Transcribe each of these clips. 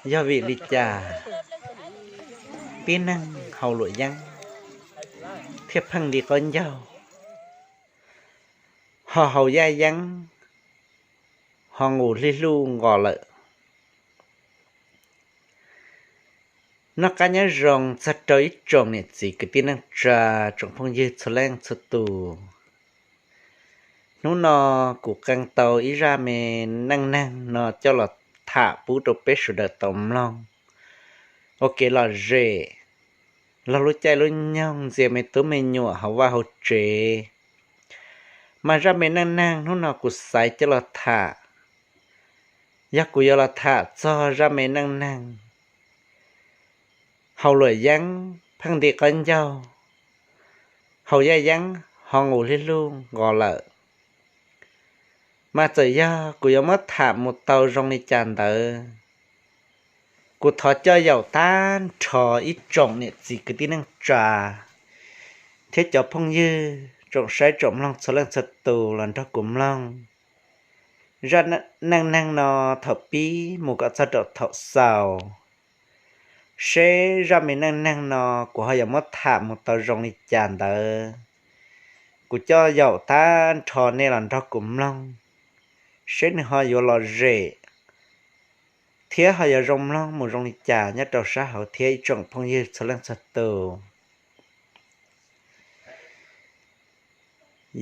Yog vim li cas tib neeg haus luam yeeb thiaj pheej nti qaub ncaug, ho haus yaj yeeb, ho nqus hli hluj nqos lawm? Noj qab nyob zoo txog rau ib tsoom niam txiv kwv tij neej tsa, tsoom phooj ywg txhua leej txhua tus. Hnub no kuv qee tau ib zaj me neej neeg no coj los tham pub rau peb sawv daws tau mloog ua kev lom zem, laug lub caij lub nyoog ntxias me tub me nyuam hauv vaj hauv tsev. Mas zaj me neej neeg hnub no kuv xaiv coj los tham, yog kuv yuav los tham txog zaj me neej neeg haus luam yeeb pheej nti qaub ncaug, haus yaj yeeb ho nqus hli hluj nqos lawm. Mas txawm yog kuv yuav muab tham mus tau zoo li cas ntawd, kuv thov coj yaum tag nrho ib tsoom niam txiv kwv tij neej tsa thiab cov phooj ywg tsoom saib tsoom mloog txhua leej txhua tus los nrog kuv mloog zaj neej neeg no thaum pib mus kom txog rau thaum xaus, seb zaj me neej neeg no kuv ho yuav muab tham mus tau zoo li cas ntawd. Kuv coj yaum tag nrho nej los nrog kuv mloog, seb nws ho yuav lom zem thiab ho yuav zoo mloog mus zoo li cas nyob rau sab hauv thiab ib tsoom phooj ywg txhua leej txhua tus.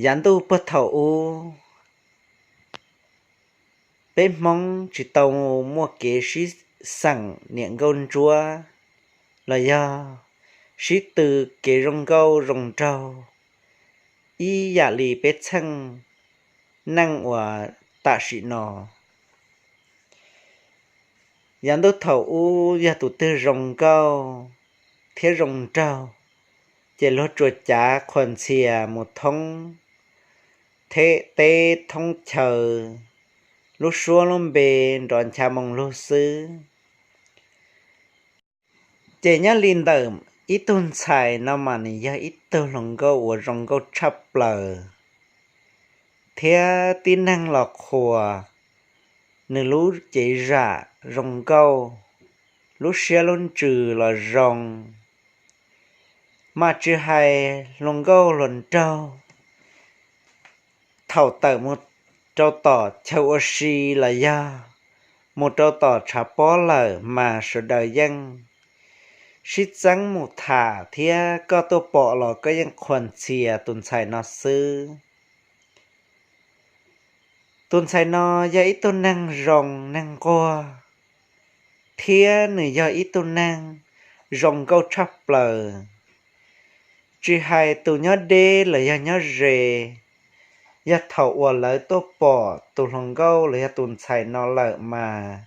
Yav ntuj puag thaum ub, peb Hmoob tsis tau muaj kev sib xeem niam nkauj ntsuab los yog sib tw kev zoo nkauj zoo nraug ib yam li peb txheej neej uas tam sim no. Yav ntuj thaum ub yog tus twg zoo nkauj thiab zoo nraug, ces luag tsuas cav qhuas ntxhias mus thoob teb thoob chaw, lub suab lub npe nrov ncha moo lug xwb. Ces nyob li ntawm ib tug ntxhais no mas nws yog ib tug hluas nkauj uas zoo nkauj tshaj plaws, thiab tib neeg los qhuas nws lub cev zam zoo nkauj, lub siab lub ntsws los zoo. Mas tsis hais hluas nkauj hluas nraug, thaum tawm mus rau tom chaw ua si los yog mus rau tom tshav pob lawm mas sawv daws yeej sib txeeb mus tham thiab koj tuaj pom los koj yeej qhuas ntxhias tus ntxhais no xwb. Tus ntxhais no yog ib tug neeg zoo neeg nquag, thiab nws yog ib tug neeg zoo nkauj tshaj plaws. Tsis hais tus nyob deb los yog nyob ze, yog thaum uas lawv tuaj pom tus hluas nkauj los yog tus ntxhais no lawm mas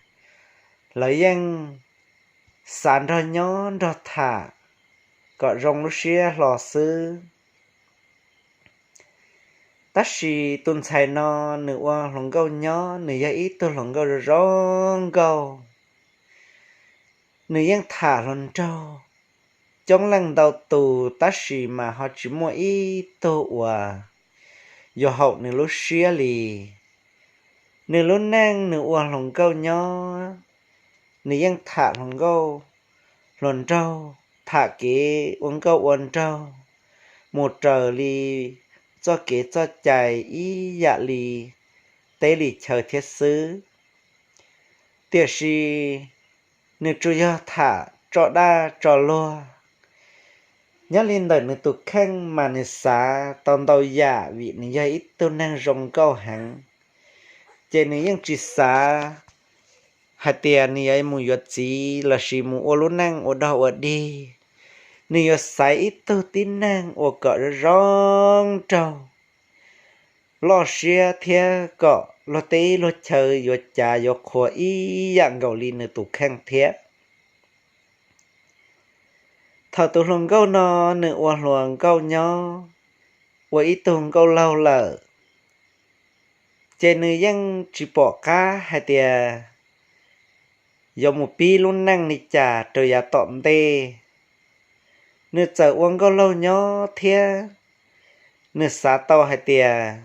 lawv yeej xav nrog nyob nrog tham kom zoo lub siab hlo xwb. Tab sis tus ntxhais no nws ua hluas nkauj nyob, nws yog ib tug hluas nkauj zoo zoo nkauj, nws yeej tham hluas nraug coob leej ntau tus tab sis mas ho tsis muaj ib tug uas yuav haum nws lub siab li. Nws lub neej nws ua hluas nkauj nyob, nws yeej tham hluas nkauj hluas nraug, tham kev ua nkauj ua nraug mus raws li txoj kev txoj cai ib yam li teb li chaw thiab xwb. Tiam sis nws tsuas yog tham tso daj tso luag. Nyob li ntawm nws tus kheej mas nws xav tau ntau yam vim nws yog ib tug neeg zoo nkauj heev, ces nws yeej tsis xav hais tias nws yuav mus yuav txiv lossis mus ua lub neej ua dog ua dig. Nws yuav xaiv ib tug tib neeg ua kom zoo zoo nraug, loj siab thiab kom luag teb luag chaw yuav cav yuav qhuas ib yam nkaus li nws tus kheej thiab. Thaum tus hluas nkauj no nws ua hluas nkauj nyob, ua ib tug nkauj laug lawm, ces nws yeej tsis pom qab hais tias yuav mus pib lub neej li cas rau yav tom ntej. Nws txawm ua nkauj laug nyob thiab nws xav tau hais tias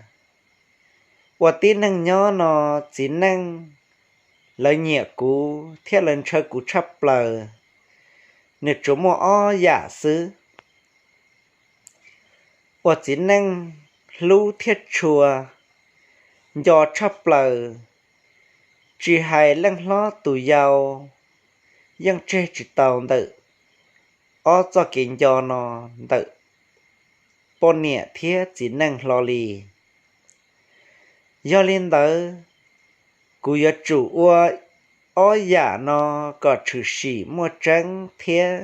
ua tib neeg nyob no txiv neej lawv nyiam kuv thiab lawv ntshaw kuv tshaj plaws, nws tsuas muaj ob yam xwb. Ua txiv neej hlub thiab tshua, nco tshaj plaws, tsis hais leej hlob tus yau, yeej tseg tsis tau ntawm ob txoj kev nco no ntawm poj niam thiab txiv neej hlo li. Yog li ntawd, kuv yuav tsum ua ob yam no kom tshwm sim muaj tseeb thiab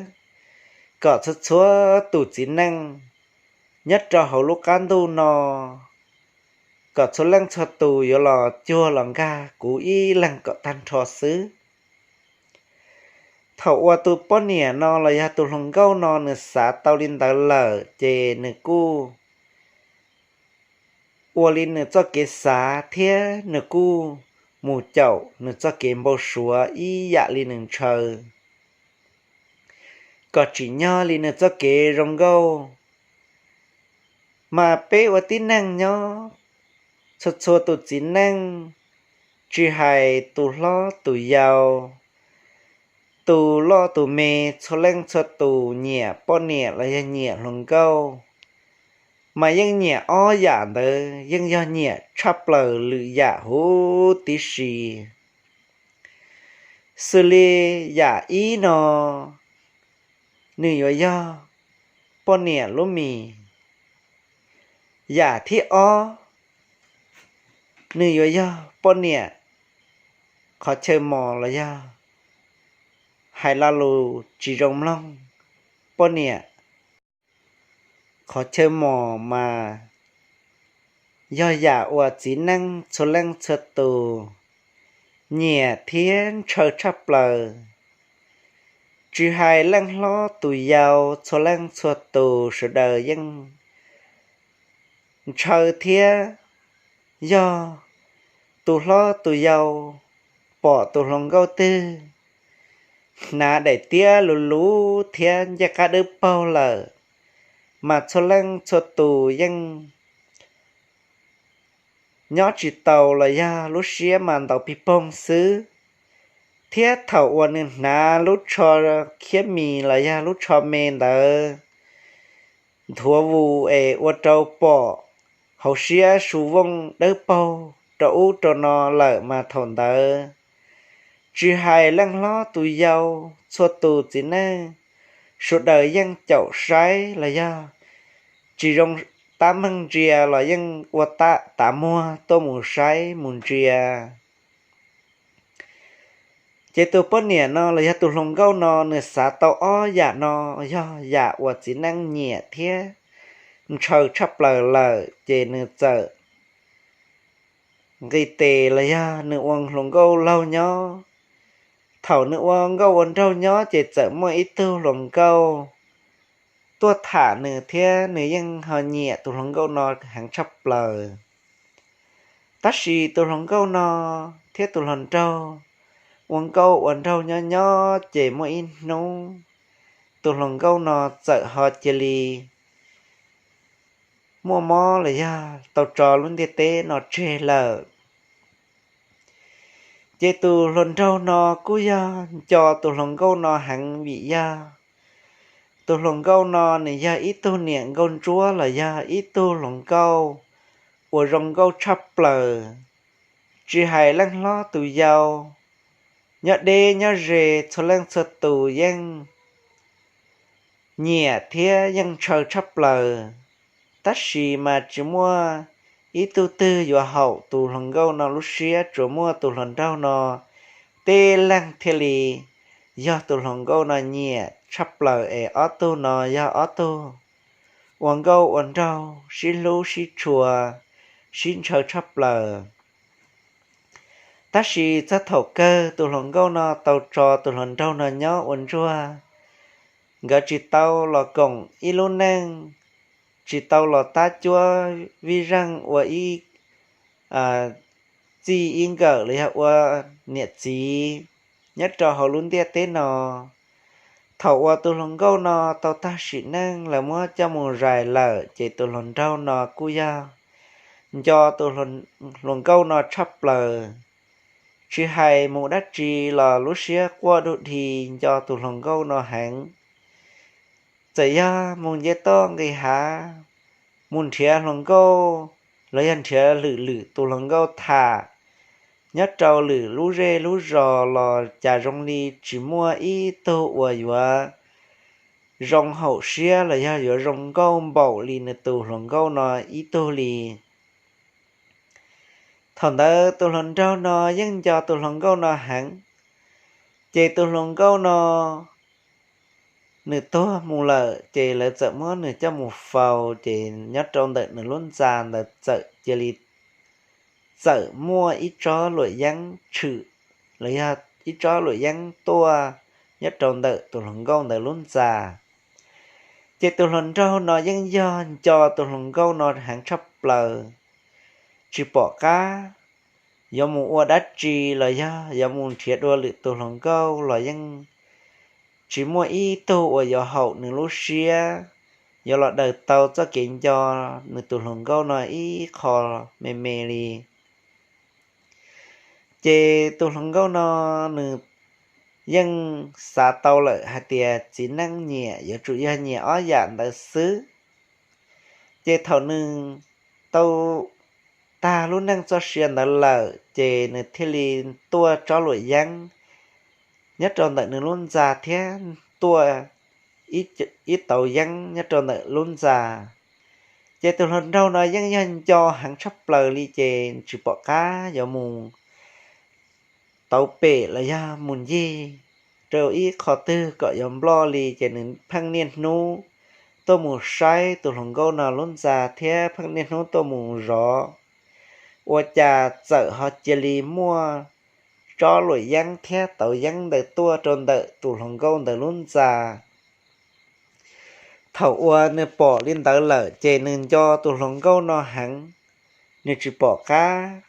kom txhua txhua tus txiv neej nyob rau hauv lub qab ntuj no, kom txhua leej txhua tus yuav los cuag los nkag kuv ib leeg kom tag nrho xwb. Thaum uas tus poj niam no los yog tus hluas nkauj no nws xav tau li ntawd lawm ces nws kuj ua li nws txoj kev xav thiab nws kuj mus caum nws txoj kev npau suav ib yam li nws ntshaw, kom tsim nyog li nws txoj kev zoo nkauj. Mas peb ua tib neeg nyob, txhua txhua tus txiv neej, tsis hais tus hlob tus yau, tus loj tus me, txhua leej txhua tus nyiam poj niam los yog nyiam hluas nkauj, mas yeej nyiam ob yam ntawd, yeej yog nyiam tshaj plaws lwm yam huv tib si. Xws li yam ib no, nws yuav yog poj niam lub mis. Yam thib ob, nws yuav yog poj niam qhov chaw mos los yog hais lo lus tsis zoo mloog, poj niam qhov chaw mos mas yog yam uas txiv neej txhua leej txhua tus nyiam thiab ntshaw tshaj plaws. Tsis hais leej hlob tus yau, txhua leej txhua tus sawv daws yeej ntshaw thiab. Yog tus hlob tus yau pom tus hluas nkauj twg hnav daim tiab luv luv thiab ncej qab dawb paug lawm, mas txhua leej txhua tus yeej nyob tsis tau los yog lub siab mas ntaus pig poog xwb. Thiab thaum uas nws hnav lub tsho khiab mis los yog lub tsho me ntawd nthuav vus es ua rau pom hauv siab su vooj dawb paug rau ub rau no lawm mas thaum ntawd tsis hais leej hlob tus yau, txhua tus txiv neej sawv daws yeej caum saib los yog tsis zoo tab meeg ntsia los yeej ua tav muag tuaj mus saib mus ntsia. Ces tus poj niam no los yog tus hluas nkauj no nws xav tau ob yam no, yog yam uas txiv neej nyiam thiab ntshaw tshaj plaws lawm ces nws txawm nqis tes los yog nws ua hluas nkauj laug nyob. Thaum nws ua nkauj ua nraug nyob ces txawm muaj ib tug hluas nkauj tuaj tham nws thiab nws yeej ho nyiam tus hluas nkauj no heev tshaj plaws. Tab sis tus hluas nkauj no thiab tus hluas nraug ua nkauj ua nraug nyob nyob ces muaj ib hnub tus hluas nkauj no txawm ho cia li muaj mob los yog tau tso lub ntiaj teb no tseg lawm. Ces tus hluas nraug no kuj yog nco tus hluas nkauj no heev vim yog tus hluas nkauj no nws yog ib tug niam nkauj ntsuab los yog ib tug hluas nkauj uas zoo nkauj tshaj plaws. Tsis hais leej hlob tus yau, nyob deb nyob ze txhua leej txhua tus yeej nyiam thiab yeej ntshaw tshaj plaws. Tab sis mas tsis muaj ib tug twg yuav haum tus hluas nkauj no lub siab, tsuas muaj tus hluas nraug no tej leeg thiaj li yog tus hluas nkauj no nyiam tshaj plaws es ob tug no yog ob tug ua nkauj ua nraug sib hlub sib tshua, sib ntshaw tshaj plaws. Tab sis txog thaum kawg tus hluas nkauj no tau tso tus hluas nraug no nyob ua ntsuag, nkawd tsis tau los koom ib lub neej, tsis tau los tab cuab vij zeej ua ib txij ib nkawm los yog ua niam txiv nyob rau hauv lub ntiaj teb no. Thaum uas tus hluas nkauj no tau tag sim neej lawv muab coj mus zais lawm ces tus hluas nraug no kuj yog nco tus hluas nkauj no tshaj plaws. tsis hais mus dab tsi los lub siab quaj dug dig nco tus hluas nkauj no heev. Txawm yog mus nce toj nqis hav, mus nrhiav hluas nkauj los yog nrhiav lwm lwm tus hluas nkauj tham nyob rau lwm lub zej lub zos los cas zoo li tsis muaj ib tug uas yuav zoo haum siab los yog yuav zoo nkauj npaum li nws tus hluas nkauj no ib tug li. Thaum ntawd tus hluas nraug no yeej nco tus hluas nkauj no heev, ces tus hluas nkauj no nws tuag mus lawm ces lawv txawm muab nws coj mus faus, ces nyob rau ntawm nws lub ntxa ntawd txawm cia li txawm muaj ib tsob luam yeeb tshwm los yog ib tsob luam yeeb tuaj nyob rau ntawm tus hluas nkauj ntawd lub ntxa. Ces tus hluas nraug no yeej yog nco tus hluas nkauj no heev tshaj plaws, tsis pom qab yuav mus ua dab tsi los yog yuav mus nrhiav dua lwm tus hluas nkauj los yeej tsis muaj ib tug uas yuav haum nws lub siab, yuav los daws tau txoj kev nco nws tus hluas nkauj no ib qho me me li. Ces tus hluas nkauj no nws yeej xav tau lawm hais tias txiv neej nyiam yuav tsum yog nyiam ob yam ntawd xwb. Ces thaum nws tau tag lub neej txoj sia ntawd lawm ces nws thiaj li tuaj tsob luam yeeb nyob rau ntawm nws lub ntxa thiab tuaj ib tauv yeeb nyob rau ntawm lub ntxa. Ces tus hluas nraug no yeej yog nco heev tshaj plaws li ces tsis pom qab yuav mus tauv pem los yog mus ncig rau ib qho twg kom yuav nploj li, ces nws pheej niaj hnub tuaj mus saib tus hluas nkauj no lub ntxa thiab pheej niaj hnub tuaj mus zov. Ua cas txawm ho cia li muaj tsob luam yeeb thiab tauv yeeb ntawd tuaj rau ntawm tus hluas nkauj ntawd lub ntxa. Thaum uas nws pom li ntawd lawm ces nws nco tus hluas nkauj no heev, nws tsis pom qab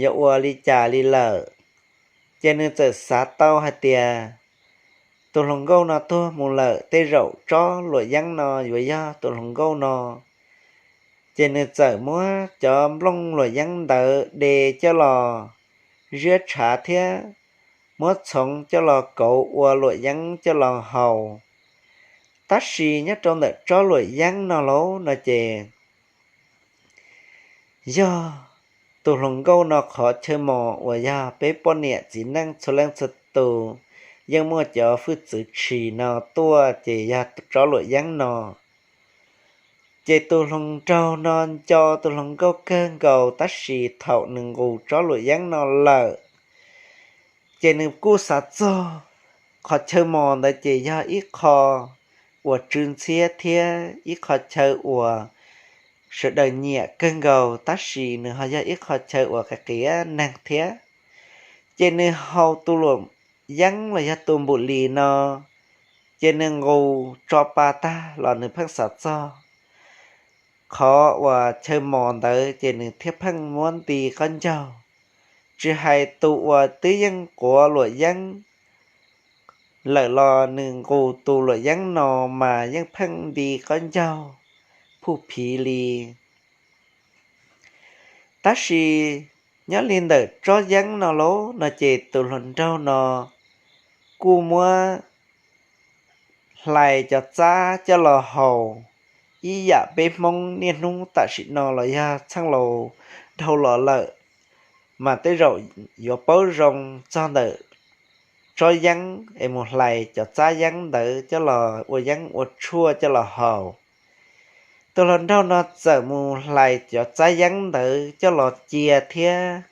yuav ua li cas li lawm. Ces nws txawm xav tau hais tias tus hluas nkauj no tuag mus lawm, tej zaum tsob luam yeeb no yuav yog tus hluas nkauj no. Ces nws txawm muab cov nplooj luam yeeb ntawd de coj los ziab tshav thiab muab txhoov coj los kauv ua luam yeeb coj los haus. Tab sis nyob rau ntawm tsob luam yeeb no lauj no ces yog tus hluas nkauj no qhov chaw mos uas yog peb poj niam txiv neej txhua leej txhua tus yeej muaj cov hwj txwv tshis no tuaj ces yog tsob luam yeeb no. Ces tus hluas nraug no nco tus hluas nkauj kawg nkaus, tab sis thaum nws nqus tsob luam yeeb no lawm, ces nws kuj xav txog qhov chaw mos ntawd ces yog ib qho uas tsw ntxhiab thiab ib qho chaw uas sawv daws nyiam kawg nkaus, tab sis nws ho yog ib qho chaw uas qias qias neeg thiab. Ces nws haus tus luam yeeb los yog tus npum lis no, ces nws nqus tso pa tag los nws pheej xav txog qhov uas chaw mos ntawd ces nws thiaj pheej muab nti qaub ncaug. Tsis hais tus uas twb yeej quav luam yeeb lawm los nws nqus tus luam yeeb no mas yeej pheej nti qaub ncaug phuj phiv li. Tab sis nyob li ntawm tsob yeeb no lauj no ces tus hluas nraug no kuj muab hlais cov txab coj los haus ib yam peb Hmoob niaj hnub tam sim no los yog txheej laus dhau los lawm, mas tej zaum yuav paub zoo txog ntawm tsob yeeb es mus hlais cov txab yeeb ntawd coj los ua yeeb ua tshuaj coj los haus. Tus hluas nraug no txawm mus hlais cov txab yeeb ntawd coj los cia thiab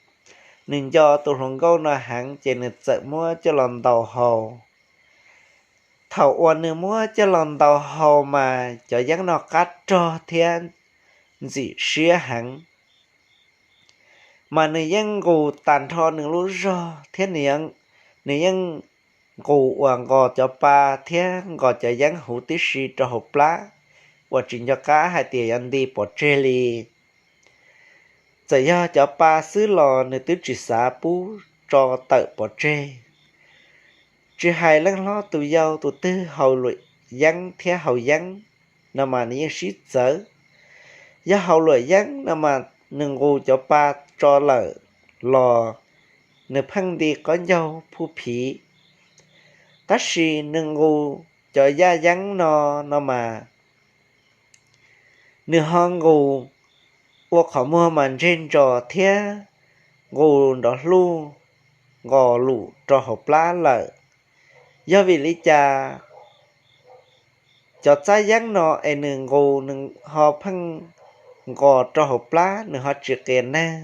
nws nco tus hluas nkauj no heev ces nws txawm muab coj los ntaus haus. Thaum uas nws muab coj los ntaus haus mas cov yeeb no qab rog thiab ntxim siab heev, mas nws yeej nqus tag nrho nws lub zog thiab nws yeej nqus uas nqos cov pa thiab nqos cov yeeb huv tib si rau hauv plab uas tsis nco qab hais tias yuav nti pov tseg li. Txawm yog cov pa xwb los nws twb tsis xav pub tso tawm pov tseg. Tsis hais leej hlob tus yau tus twg haus luam yeeb thiab haus yeeb no mas nws yeej sib txawv. Yog haus luam yeeb no mas nws nqus cov pa tso lawm los nws pheej nti qaub ncaug phuj phiv. Tab sis nws nqus cov yaj yeeb no, no mas nws ho nqus ua qhov muag mas ntseg ntsos thiab nqus nrov hluj nqos lus rau hauv plab lawm. Yog vim li cas cov txab yeeb no es nws nqus nws ho pheej nqos rau hauv plab, nws ho tsis qias neeg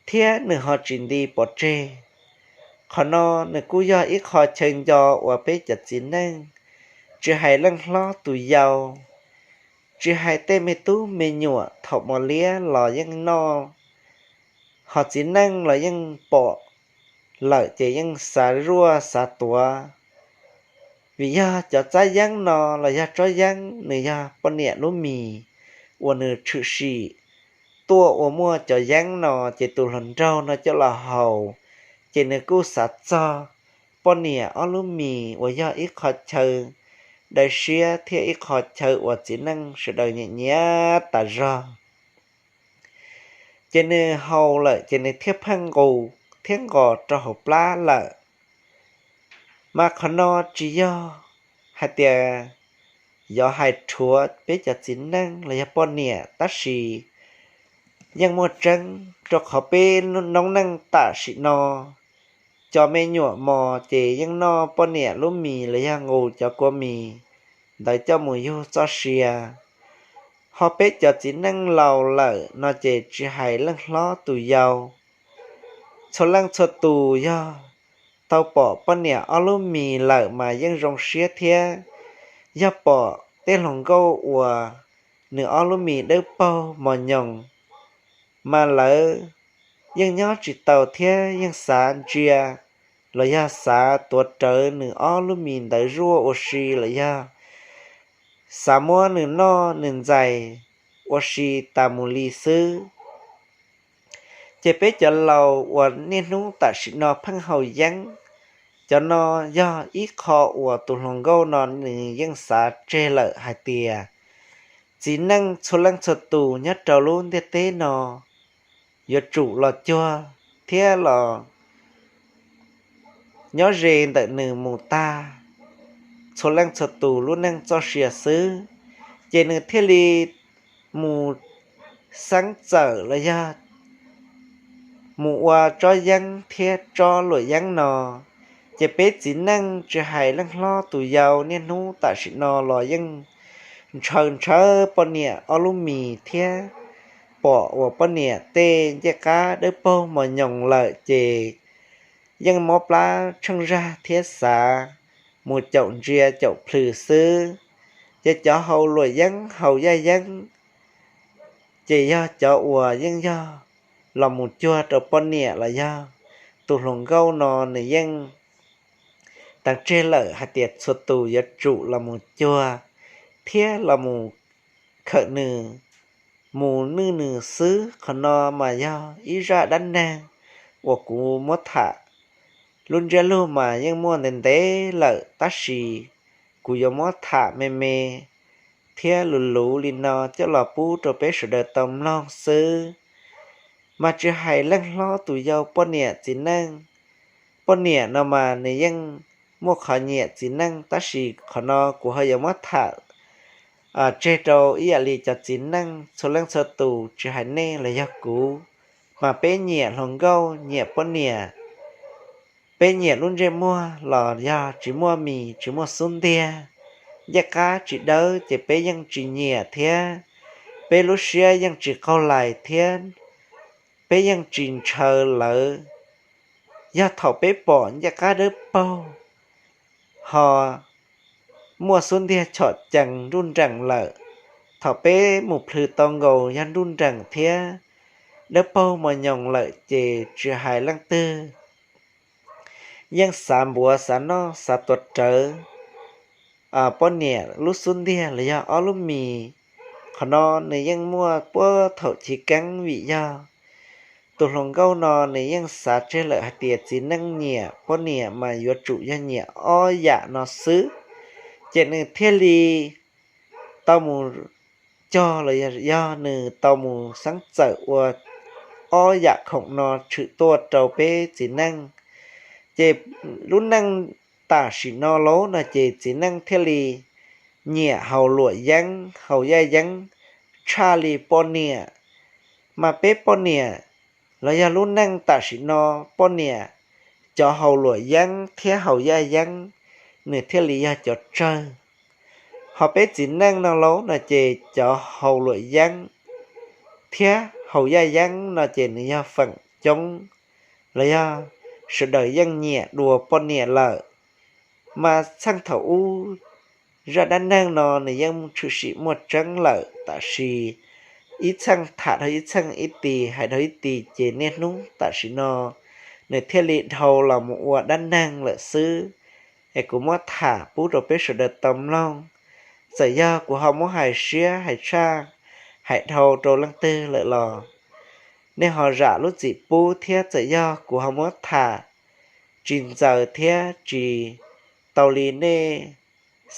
thiab nws ho tsis nti pov tseg? Qhov no nws kuj yog ib qho chaw nco uas peb cov txiv neej, tsis hais leej hlob tus yau, tsis hais tej me tub me nyuam thaum mos liab los yeej noj, ho txiv neej los yeej pom lawm ces yeej xav zuaj xav tuav. Vim yog cov txab yeeb no los yog tsob yeeb nws yog poj niam lub mis uas nws tshwm sim tuaj ua muaj cov yeeb no, ces tus hluas nraug no coj los haus, ces nws kuj xav txog poj niam ob lub mis uas yog ib qho chaw daws siab thiab ib qho chaw uas txiv neej sawv daws nyiam nyiam tas zog. Ces nws haus lawm ces nws thiaj pheej nqus thiab nqos rau hauv plab lawm. Mas qhov no tsis yog hais tias yuav hais rhuav peb cov txiv neej los yog poj niam, tab sis yeej muaj tseeb, rau qhov peb noob neej tam sim no cov me nyuam mos ces yeej noj poj niam lub mis los yog nqus cov kua mis ntawd coj mus yug txoj sia. Ho peb cov txiv neej laus lawm no ces tsis hais leej hlob tus yau, txhua leej txhua tus yog tau pom poj niam ob lub mis lawm mas yeej zoo siab thiab. Yog pom tej hluas nkauj uas nws ob lub mis dawb paug mos nyoos, mas lawv yeej nyob tsis tau thiab yeej xav ntsia los yog xav tuav rawv nws ob lub mis ntawd zuaj ua si los yog xav muab nws noj nws ntxais ua si tas mus li xwb. Ces peb cov laus uas niaj hnub tam sim no pheej haus yeeb, cov no yog ib qho uas tus hluas nkauj no nws yeej xav tseg lawm hais tias txiv neej txhua leej txhua tus nyob rau lub ntiaj teb no yuav tsum los cuag thiab los nyob ze ntawm nws mus tag txhua leej txhua tus lub neej txoj sia xwb. Ces nws thiaj li mus xeeb txawm los yog mus ua tsob yeeb thiab tsob luam yeeb no. Ces peb txiv neej tsis hais leej hlob tus yau niaj hnub tam sim no los yeej ntshaw ntshaw poj niam ob lub mis thiab pom uas poj niam tej ncej qab dawb paug mos nyoos lawm ces yeej mob plab tsheej zag thiab xav mus caum ntsia caum plhws xwb. Ces cov haus luam yeeb haus yaj yeeb ces yog cov uas yeej yog los mus cuag rau poj niam los yog tus hluas nkauj no nws yeej teev tseg lawm hais tias txhua tus yuav tsum los mus cuag thiab los mus khawm nws, mus nwj nws xwb. Qhov no mas yog ib zaj dab neeg uas kuv muab tham. Lub ntsiab lus mas yeej muaj ntev ntev lawm tab sis kuv yuav muab tham me me thiab luv luv li no coj los pub rau peb sawv daws tau mloog xwb. Mas tsis hais leej hlob tus yau poj niam txiv neej, poj niam no mas nws yeej muaj qhov nyiam txiv neej tab sis qhov no kuv ho yuav muab tham tseg rau ib yam li cov txiv neej txhua leej txhua tus tsis hais nej los yog kuv, mas peb nyiam hluas nkauj nyiam poj niam, peb nyiam lub ntsej muag los yog tsis muaj mis tsis muaj xub ntiag, ncej qab tsis dawb ces peb yeej tsis nyiam thiab. Peb lub siab yeej tsis qaug lais thiab peb yeej tsis ntshaw lawv. Yog thaum peb pom ncej qab dawb paug ho muaj xub ntiag chom cees nruj nreem lawm, thaum peb mus plhws tau nkaus yog nruj nreem thiab dawb paug mos nyoos lawm ces tsis hais leej twg yeej xav npuav xav noj xav tuav rawv poj niam lub xub ntiag los yog ob lub mis. Qhov no nws yeej muaj puag thaum chiv keeb vim yog tus hluas nkauj no nws yeej xav tseg lawm hais tias txiv neej nyiam poj niam mas yuav tsum yog nyiam ob yam no xwb. Ces nws thiaj li tau mus cog los yog nws tau mus xeeb txawm ua ob yam khoom no tshwm tuaj rau peb txiv neej. Ces lub neej tam sim no lauj no ces txiv neej thiaj li nyiam haus luam yeeb haus yaj yeeb tshaj li poj niam. Mas peb poj niam los yog lub neej tam sim no, poj niam cov haus luam yeeb thiab haus yaj yeeb nws thiaj li yog cov tsawg. Ho peb txiv neej no lauj no ces cov haus luam yeeb thiab haus yaj yeeb no ces nws yog feem coob, los yog sawv daws yeej nyiam dua poj niam lawm. Mas txheej thaum ub zaj dab neeg no nws yeej tshwm sim muaj tseeb lawm, tab sis ib txheej tham dhau ib txheej, ib tis hais dhau ib tis ces niaj hnub tam sim no nws thiaj li dhau los mus ua dab neeg lawm xwb. Es kuv muab tham pub rau peb sawv daws tau mloog. Txawm yog kuv ho muab hais siab hais tshaj, hais dhau rau leej twg lawm los nej ho zam lub txim pub thiab. Txawm yog kuv ho muab tham tsis ntxaws thiab tsis tau li nej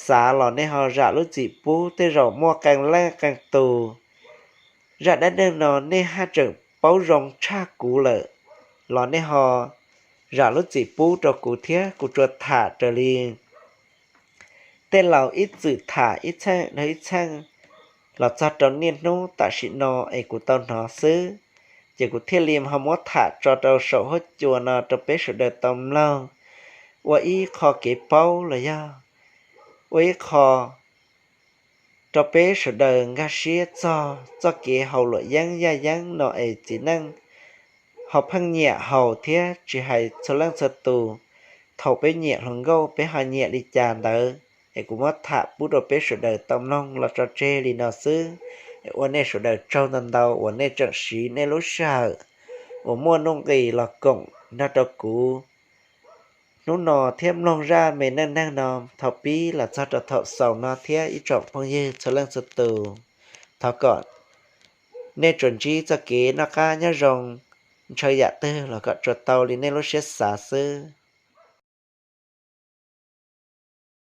xav los nej ho zam lub txim pub. Tej zaum muaj qee leej qee tus zaj dab neeg no nej haj tseem paub zoo tshaj kuv lawm los nej ho zam lub txim pub rau kuv thiab. Kuv tsuas tham raws li tej laus ib txwm tham ib txheej dhau ib txheej los txog rau niaj hnub tam sim no es kuv tau hnov xwb. Ces kuv thiaj li ho muab tham tso rau saum huab cua no rau peb sawv daws tau mloog, ua ib qho kev paub los yog ua ib qho rau peb sawv daws nkag siab txog txoj kev haus luam yeeb yaj yeeb no es txiv neej ho pheej nyiam haus thiab tsis hais txhua leej txhua tus. Thaum peb nyiam hluas nkauj peb ho nyiam li cas ntawd. Es kuv muab tham pub rau peb sawv daws tau mloog los tso tseg li no xwb. Ua nej sawv daws tsaug ntau ntau uas nej tseem siv nej lub sij hawm uas muaj nuj nqis los koom nrog rau kuv hnub no thiab mloog zaj me neej neeg no thaum pib los txog rau thaum xaus no thiab ib tsoom phooj ywg txhua leej txhua tus. Thov kom nej tsuas ntsib txoj kev noj qab nyob zoo, ntshaw yam twg los kom tsuas tau li nej lub siab xav xwb.